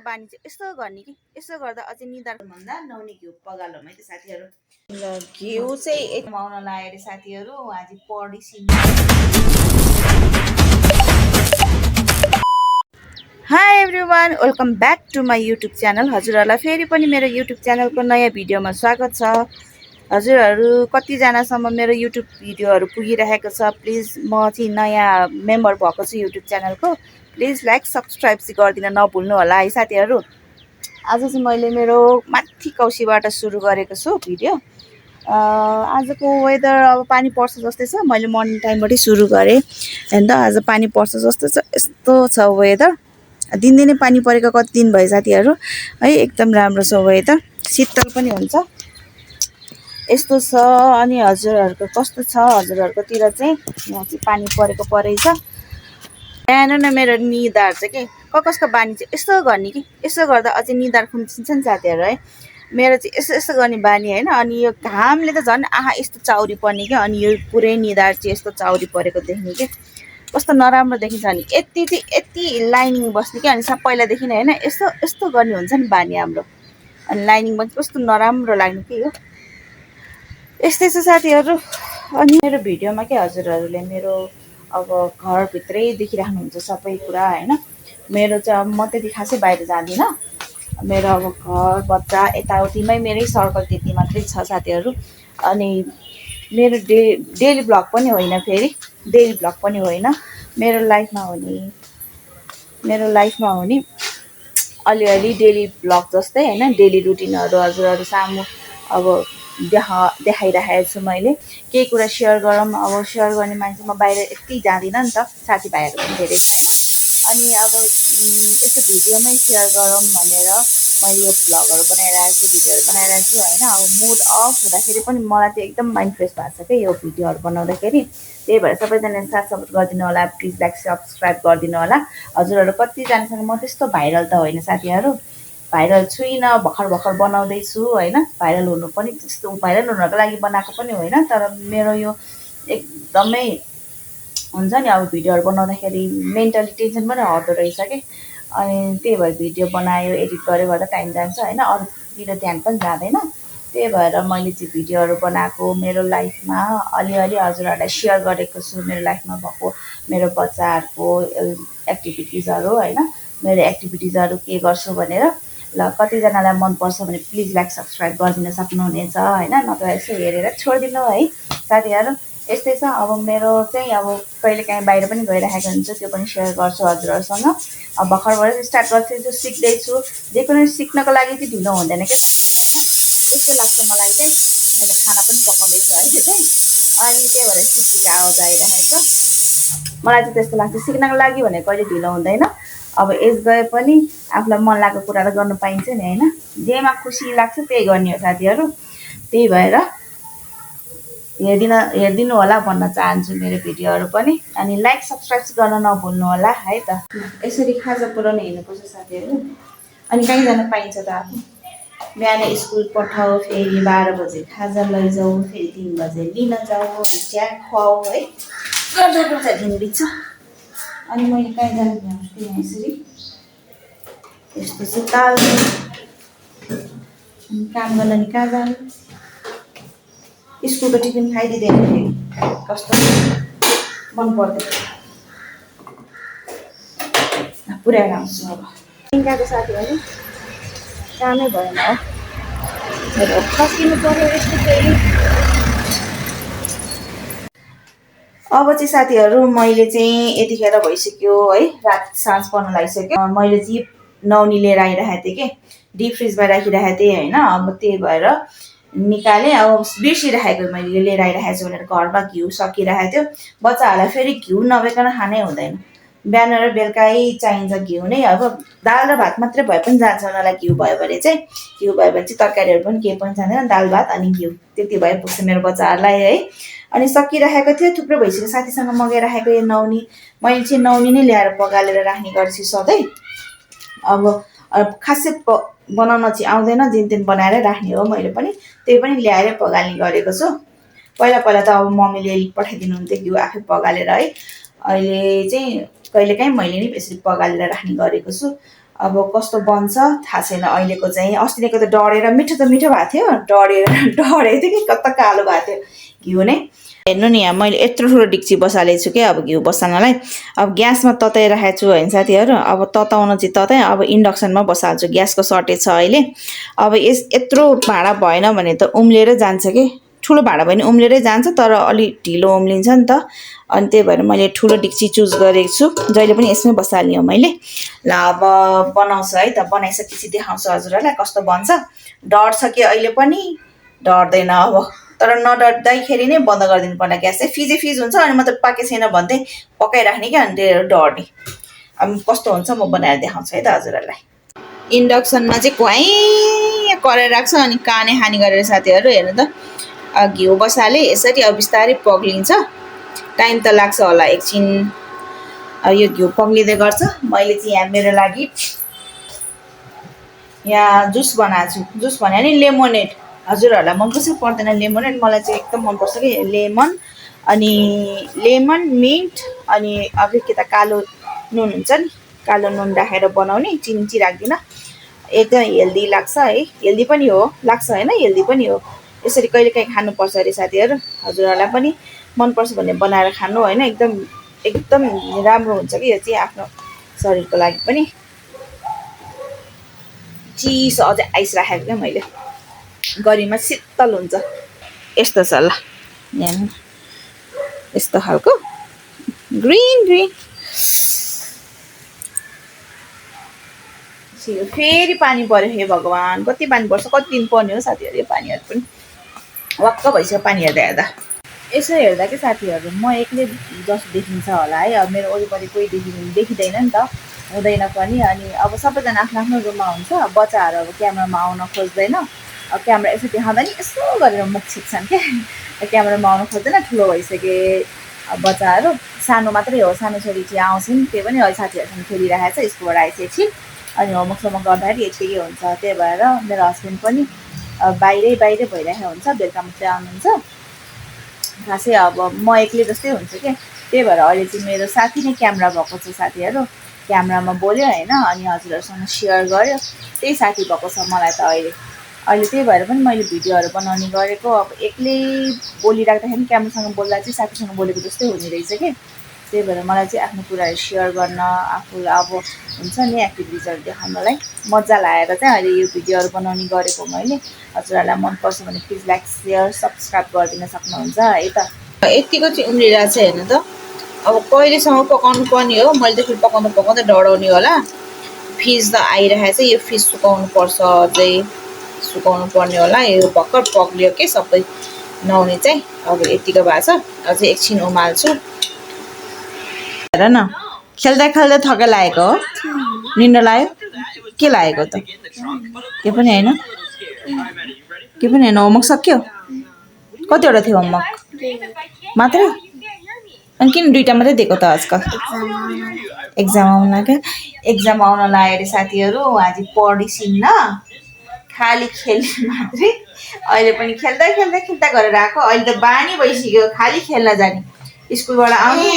बानी चाहिँ यसो गर्ने कि यसो गर्दा अझै निदार भन्दा नुहाउने घिउ पगालौँ है त साथीहरू। ल घिउ चाहिँ एकदम आउन लाग्यो अरे साथीहरू। आज पढिसिन। Hi everyone, welcome back to my YouTube channel. हजुरहरूलाई फेरि पनि मेरो युट्युब च्यानलको नयाँ भिडियोमा स्वागत छ। हजुरहरू कतिजनासम्म मेरो युट्युब भिडियोहरू पुगिरहेको छ, प्लिज म चाहिँ नयाँ मेम्बर भएको छु युट्युब च्यानलको। प्लिज लाइक सब्सक्राइब चाहिँ गरिदिन नभुल्नु होला है साथीहरू। आज चाहिँ मैले मेरो माथि कौसीबाट सुरु गरेको छु भिडियो। आजको वेदर अब पानी पर्छ जस्तै छ। मैले मर्निङ टाइमबाटै सुरु गरेँ होइन त। आज पानी पर्छ जस्तो छ, यस्तो छ वेदर। दिनदिनै पानी परेको कति दिन भयो साथीहरू है। एकदम राम्रो छ वेदर, शीतल पनि हुन्छ, यस्तो छ। अनि हजुरहरूको कस्तो छ? हजुरहरूकोतिर चाहिँ यहाँ चाहिँ पानी परेको परेछ। बिहान न मेरो निधार चाहिँ के कसको बानी चाहिँ यसो गर्ने कि यसो गर्दा अझै निधार खुम्चिन्छ नि साथीहरू है। मेरो चाहिँ यसो यसो गर्ने बानी होइन। अनि यो घामले त झन् आहा यस्तो चाउरी पर्ने क्या। अनि यो पुरै निधार चाहिँ यस्तो चाउरी परेको देख्ने कि कस्तो नराम्रो देखिन्छ। अनि यति चाहिँ यति लाइनिङ बस्ने कि। अनि पहिलादेखि नै होइन यस्तो यस्तो गर्ने हुन्छ नि बानी हाम्रो। अनि लाइनिङ पनि कस्तो नराम्रो लाग्ने कि हो। यस्तै छ साथीहरू। अनि मेरो भिडियोमा के हजुरहरूले मेरो अब घरभित्रै देखिराख्नुहुन्छ सबै कुरा होइन। मेरो चाहिँ अब म त्यति खासै बाहिर जाँदिनँ। मेरो अब घर बच्चा यताउतिमै मेरै सर्कल त्यति मात्रै छ साथीहरू। अनि मेरो डेली ब्लग पनि होइन, फेरि डेली ब्लग पनि होइन। मेरो लाइफमा हुने अलिअलि डेली ब्लग जस्तै होइन, डेली रुटिनहरू हजुरहरू सामु अब देखाइराखेको छु मैले। केही कुरा सेयर गरौँ, अब सेयर गर्ने मान्छे म बाहिर यति जाँदिनँ नि त, साथीभाइहरू पनि धेरै छैन। अनि अब यस्तो भिडियोमै सेयर गरौँ भनेर मैले यो भ्लगहरू बनाइरहेको छु, भिडियोहरू बनाइरहेको छु होइन। अब मुड अफ हुँदाखेरि पनि मलाई चाहिँ एकदम माइन्ड फ्रेस भएको छ क्या यो भिडियोहरू बनाउँदाखेरि। त्यही भएर सबैजनाले साथ सपोर्ट गरिदिनु होला, प्लिज लाइक सब्सक्राइब गरिदिनु होला। हजुरहरू कतिजनासँग म त्यस्तो भाइरल त होइन साथीहरू, भाइरल छुइनँ, भर्खर बनाउँदैछु होइन। भाइरल हुनु पनि त्यस्तो भाइरल हुनको लागि बनाएको पनि होइन। तर मेरो यो एकदमै हुन्छ नि अब भिडियोहरू बनाउँदाखेरि मेन्टली टेन्सन पनि हट्दो रहेछ कि। अनि त्यही भएर भिडियो बनायो, एडिट गऱ्यो गर्दा टाइम जान्छ होइन, अरूतिर ध्यान पनि जाँदैन। त्यही भएर मैले चाहिँ भिडियोहरू बनाएको मेरो लाइफमा अलिअलि हजुरहरूलाई सेयर गरेको छु। मेरो लाइफमा भएको मेरो बच्चाहरूको एक्टिभिटिजहरू होइन, मेरो एक्टिभिटिजहरू के गर्छु भनेर। ल कतिजनालाई मनपर्छ भने प्लिज लाइक सब्सक्राइब गरिदिन सक्नुहुनेछ होइन, नत्र यसो हेरेर छोडिदिनु है साथीहरू। यस्तै छ। अब मेरो चाहिँ अब कहिलेकाहीँ बाहिर पनि गइरहेको हुन्छ, त्यो पनि सेयर गर्छु हजुरहरूसँग। अब भर्खरबाट स्टार्ट गर्छु, सिक्दैछु। जे कुनै सिक्नको लागि चाहिँ ढिलो हुँदैन क्या साथीहरू होइन। यस्तो लाग्छ मलाई चाहिँ, मैले खाना पनि पकाउँदैछु अहिले चाहिँ। अनि त्यही भएर सिक्किको आवाज आइरहेको छ। मलाई चाहिँ त्यस्तो लाग्छ, सिक्नको लागि भनेको कहिले ढिलो हुँदैन। अब एज गए पनि आफूलाई मन लागेको कुराहरू गर्नु पाइन्छ नि होइन। जेमा खुसी लाग्छ त्यही गर्ने हो साथीहरू। त्यही भएर हेरिदिनु होला भन्न चाहन्छु मेरो भिडियोहरू पनि। अनि लाइक सब्सक्राइब गर्न नभुल्नु होला है त। यसरी खाजा पुऱ्याउनु हिँड्नुपर्छ साथीहरू। अनि कहीँ जान पाइन्छ त आफू। बिहान स्कुल पठाऊ, फेरि 12 बजे खाजा लैजाऊ, फेरि 3 बजे लिन जाऊ, चिया खुवाऊ है, गर्दा दिन बित्छ। अनि मैले कहीँ जानु भ्याउँछु यहाँ यसरी यस्तो चाहिँ ताल काम गर्न नि कहाँ जानु। स्कुलको टिफिन खाइदिँदैन फेरि कस्तो मन पर्दैन। पुऱ्याएर आउँछु अब गएको साथीहरू। कामै भएन हो, फस्किनु पर्यो यस्तो फेरि। अब चाहिँ साथीहरू मैले चाहिँ यतिखेर भइसक्यो है, रात साँझ पर्न लागिसक्यो। मैले चाहिँ नौनी लिएर आइरहेको थिएँ कि, डिप फ्रिजमा राखिरहेको थिएँ होइन। अब त्यही भएर निकालेँ। अब बिर्सिरहेको मैले लिएर आइरहेको छु भनेर। घरमा घिउ सकिरहेको थियो। बच्चाहरूलाई फेरि घिउ नभइकन खानै हुँदैन, बिहान र बेलुकै चाहिन्छ घिउ नै। अब दाल र भात मात्रै भए पनि जान्छ उनीहरूलाई घिउ भयो भने चाहिँ। घिउ भयो भने चाहिँ तरकारीहरू पनि केही पनि चाहिँदैन, दाल भात अनि घिउ त्यति भए पुग्छ मेरो बच्चाहरूलाई है। अनि सकिरहेको थियो, थुप्रो भइसक्यो। साथीसँग मगाइराखेको यो नौनी, मैले चाहिँ नौनी नै ल्याएर पगालेर राख्ने गर्छु सधैँ। अब खासै बनाउन चाहिँ आउँदैन, जिनतिन बनाएर राख्ने हो मैले पनि। त्यही पनि ल्याएर पगाल्ने गरेको छु। पहिला त अब मम्मीले पठाइदिनुहुन्थ्यो घिउ आफै पगालेर है। अहिले चाहिँ कहिलेकाहीँ मैले नै यसरी पगालेर राख्ने गरेको छु। अब कस्तो बन्छ थाहा छैन अहिलेको चाहिँ। अस्तिको त डढेर मिठो त मिठो भएको थियो, डढेको थियो कि कता कालो भएको थियो घिउ नै। हेर्नु नि यहाँ मैले यत्रो ठुलो डिक्ची बसालेको छु क्या अब घिउ बसाल्नलाई। अब ग्यासमा तताइराखेको छु होइन साथीहरू। अब तताउन चाहिँ तताएँ, अब इन्डक्सनमा बसाल्छु, ग्यासको सर्टेज छ अहिले। अब यत्रो भाँडा भएन भने त उम्लिएर जान्छ कि, ठुलो भाँडा भयो भने उम्लिएरै जान्छ तर अलिक ढिलो उम्लिन्छ नि त। अनि त्यही भएर मैले ठुलो डिक्ची चुज गरेको छु, जहिले पनि यसमै बसाल्ने हो मैले। ल अब बनाउँछु है त, बनाइसकेपछि देखाउँछु हजुरहरूलाई कस्तो बन्छ। डढ्छ कि अहिले पनि डढ्दैन अब, तर नडढ्दाखेरि नै बन्द गरिदिनु पर्ला ग्यास चाहिँ। फिज हुन्छ अनि मतलब पाके छैन भने चाहिँ पकाइराख्ने क्या, अनि त्यो डढ्ने। अब कस्तो हुन्छ म बनाएर देखाउँछु है त हजुरहरूलाई। इन्डक्सनमा चाहिँ खुवाइ कराएर राख्छ अनि काने खाने गरेर साथीहरू। हेर्नु त घिउ बसाले यसरी अब बिस्तारै पग्लिन्छ, टाइम त लाग्छ होला एकछिन। अब यो घिउ पग्लिँदै गर्छ। मैले चाहिँ यहाँ मेरो लागि यहाँ जुस बनाएको छु। जुस भने नि लेमोनेड। हजुरहरूलाई मनपर्छ पर्दैन लेमोनेड? मलाई चाहिँ एकदम मनपर्छ कि लेमन, अनि लेमन मिन्ट अनि अब के त कालो नुन हुन्छ नि, कालो नुन राखेर बनाउने, चिनी चाहिँ राख्दिनँ। एकदम हेल्दी लाग्छ है, हेल्दी पनि हो, लाग्छ होइन हेल्दी पनि हो। यसरी कहिलेकाहीँ खानुपर्छ अरे साथीहरू। हजुरहरूलाई पनि मनपर्छ भने बनाएर खानु होइन, एकदम एकदम राम्रो हुन्छ कि यो चाहिँ आफ्नो शरीरको लागि पनि। चिसो अझै आइस राखेको क्या मैले, गर्मीमा शीतल हुन्छ। यस्तो छ ल यहाँ यस्तो खालको ग्रिन। फेरि पानी पर्यो, हे भगवान् कति पानी पर्छ, कति दिन पर्ने हो साथीहरू यो पानीहरू पनि। वाक्क भइसक्यो पानी हेर्दा यसो हेर्दा कि साथीहरू म एक्लै जस्तो देखिन्छ होला है। अब मेरो वरिपरि कोही देखिँदैन नि त, हुँदैन पनि। अनि अब सबैजना आफ्नो आफ्नो रुममा हुन्छ, बच्चाहरू अब क्यामेरामा आउन खोज्दैन। अब क्यामेरा यसो देखाउँदा नि यसो गरेर मुख छिप्छन् क्या, क्यामेरामा आउन खोज्दैन। ठुलो भइसके बच्चाहरू, सानो मात्रै हो, सानो छोरी चाहिँ आउँछन्, त्यो पनि अहिले साथीहरूसँग खेलिरहेको छ, स्कुलबाट आइसकेपछि। अनि होमवर्कसम्म गर्दाखेरि यतिकै हुन्छ। त्यही भएर मेरो हस्बेन्ड पनि बाहिरै भइरहेको हुन्छ, बेलुका मात्रै आउनुहुन्छ। खासै अब म एक्लै जस्तै हुन्छ क्या। त्यही भएर अहिले चाहिँ मेरो साथी नै क्यामेरा भएको छ साथीहरू। क्यामेरामा बोल्यो होइन, अनि हजुरहरूसँग सेयर गर्यो, त्यही साथी भएको छ मलाई त अहिले। त्यही भएर पनि मैले भिडियोहरू बनाउने गरेको। अब एक्लै बोलिराख्दाखेरि क्यामेरासँग बोल्दा चाहिँ साथीसँग बोलेको जस्तै हुने रहेछ कि। त्यही भएर मलाई चाहिँ आफ्नो कुराहरू सेयर गर्न, आफूलाई अब हुन्छ नि एक्टिभिटिजहरू देखाउनलाई मजा लागेर चाहिँ अहिले यो भिडियोहरू बनाउने गरेको मैले। हजुरहरूलाई मनपर्छ भने प्लिज लाइक सेयर सब्सक्राइब गरिदिन सक्नुहुन्छ है त। यतिको चाहिँ उम्लिरहेको छ हेर्नु त। अब कहिलेसम्म पकाउनु पर्ने हो, मैले त फेरि पकाउँदा डढाउने होला। फिज त आइरहेको छ, यो फिज सुकाउनु पर्छ, अझै सुकाउनु पर्ने होला। यो भर्खर पग्लियो के सबै नुहाउने चाहिँ। अब यतिको भएको छ, अझै एकछिन उमाल्छु। हेर न खेल्दा थकै लागेको हो, निन्द्रा लाग्यो के लागेको त? के पनि होइन, होमवर्क सक्यो? कतिवटा थियो होमवर्क मात्रै? अनि किन दुईवटा मात्रै दिएको त आजकल? एक्जाम आउन लाग्यो। एक्जाम आउन लाग्यो अरे साथीहरू। आज पढिसिन्न, खालि खेल्ने मात्रै। अहिले पनि खेल्दा गरेर आएको। अहिले त बानी भइसक्यो खालि खेल्न जाने, स्कुलबाट आउने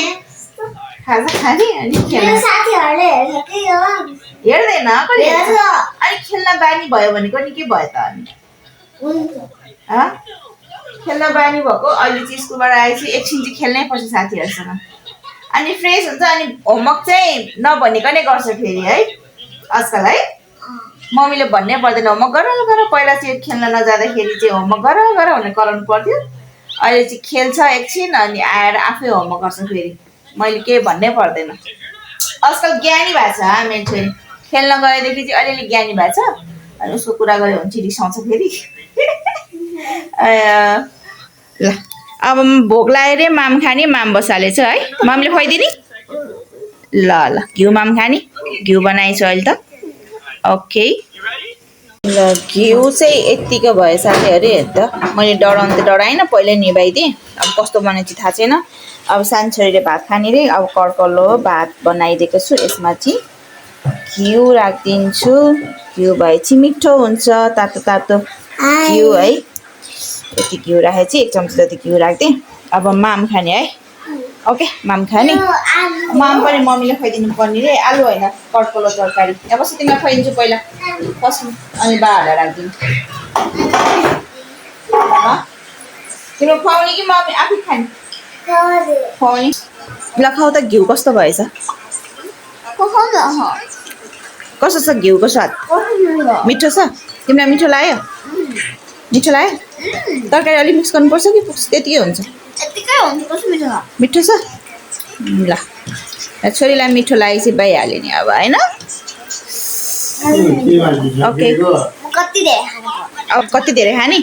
खाजा खाने अनि खेल्न। हेर्दैन अनि खेल्न बानी भयो भनेको नि के भयो त? अनि खेल्न बानी भएको। अहिले चाहिँ स्कुलबाट आएपछि एकछिन चाहिँ खेल्नै पर्छ साथीहरूसँग, अनि फ्रेस हुन्छ। अनि होमवर्क चाहिँ नभनेको नै गर्छ फेरि है आजकल है। मम्मीले भन्नै पर्दैन होमवर्क गर। पहिला चाहिँ खेल्न नजाँदाखेरि चाहिँ होमवर्क गर भनेर कराउनु पर्थ्यो। अहिले चाहिँ खेल्छ एकछिन अनि आएर आफै होमवर्क गर्छ फेरि, मैले केही भन्नै पर्दैन। आजकल ज्ञानी भएको छ मेरो छोरी, खेल्न गएदेखि चाहिँ अलिअलि ज्ञानी भएको छ। अनि उसको कुरा गऱ्यो भने चाहिँ रिसाउँछ फेरि। ल अब भोक लागेर माम खाने, माम बसालेछ है, मामले खुवाइदिने। ल घिउ माम खाने, घिउ बनाएछु अहिले त। ओके ल घिउ चाहिँ यत्तिको भयो साथीहरू। हेर्नु त मैले डढाउनु त डढाएन, पहिल्यै निभाइदिएँ। अब कस्तो बनाए चाहिँ थाहा छैन। अब सानो छोरीले भात खाने रे, अब कर्कलो भात बनाइदिएको छु। यसमा चाहिँ घिउ राखिदिन्छु, घिउ भए चाहिँ मिठो हुन्छ, तातो घिउ है। यति घिउ राखेपछि 1 चम्ची जति घिउ राखिदिएँ। अब माम खाने है, ओके माम खाने माम पनि मम्मीले खुवाइदिनु पर्ने रे आलु होइन कड्कलो तरकारी यहाँ बस्नु तिमीलाई खुवाइदिन्छु पहिला बस्नु अनि बाहरूलाई राखिदिनु तिम्रो खुवाउने कि मम्मी आफै खाने खुवाउने ल खाऊ त घिउ कस्तो भएछ कस्तो छ घिउको स्वाद मिठो छ तिमीलाई मिठो लाग्यो मिठो लाग्यो तरकारी अलिक मिक्स गर्नुपर्छ कि त्यतिकै हुन्छ मिठो छ ल छोरीलाई मिठो लागेपछि भइहाल्यो नि अब होइन ओके अब कति धेरै खाने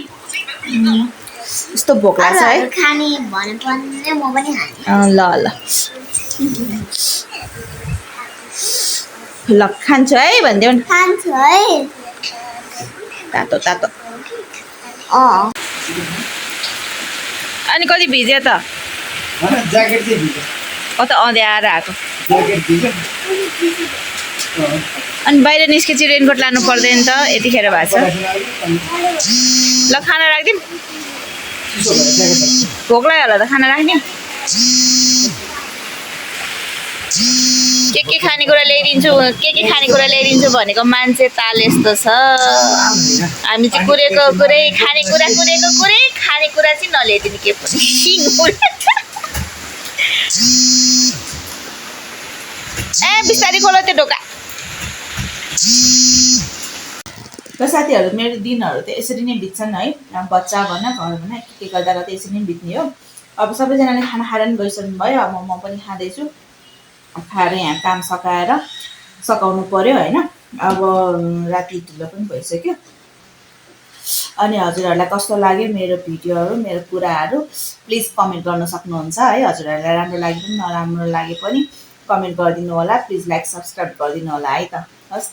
यस्तो भोक लाग्छ है ल ल ल खान्छु है भनिदेऊ न तातो तातो अनि कति भिज्यो त कता अँध्याएर आएको अनि बाहिर निस्केपछि रेनकोट लानु पर्दैन त यतिखेर भएको छ ल खाना राखिदिउँ भोक लाग्यो होला त खाना राख्ने के खानेकुरा ल्याइदिन्छु ल्याइदिन्छु भनेको मान्छे ताल यस्तो छ हामी चाहिँ कुरेको कुरै खानेकुरा कुरेको कुरै खानेकुरा चाहिँ नल्याइदिने के पनि ए बिस्तारै खोला त्यो ढोका र साथीहरू मेरो दिनहरू त यसरी नै बित्छन् है बच्चा भन घर भन के गर्दा गर्दा यसरी नै बित्ने हो अब सबैजनाले खाना खाएर नि गइसक्नु भयो अब म पनि खाँदैछु खाएर यहाँ काम सकाउनु पर्यो होइन अब राति ढिलो पनि भइसक्यो अनि हजुरहरूलाई कस्तो लाग्यो मेरो भिडियोहरू मेरो कुराहरू प्लिज कमेन्ट गर्न सक्नुहुन्छ है हजुरहरूलाई राम्रो लागे पनि नराम्रो लागे पनि कमेन्ट गरिदिनु होला प्लिज लाइक सब्सक्राइब गरिदिनु होला है त हस्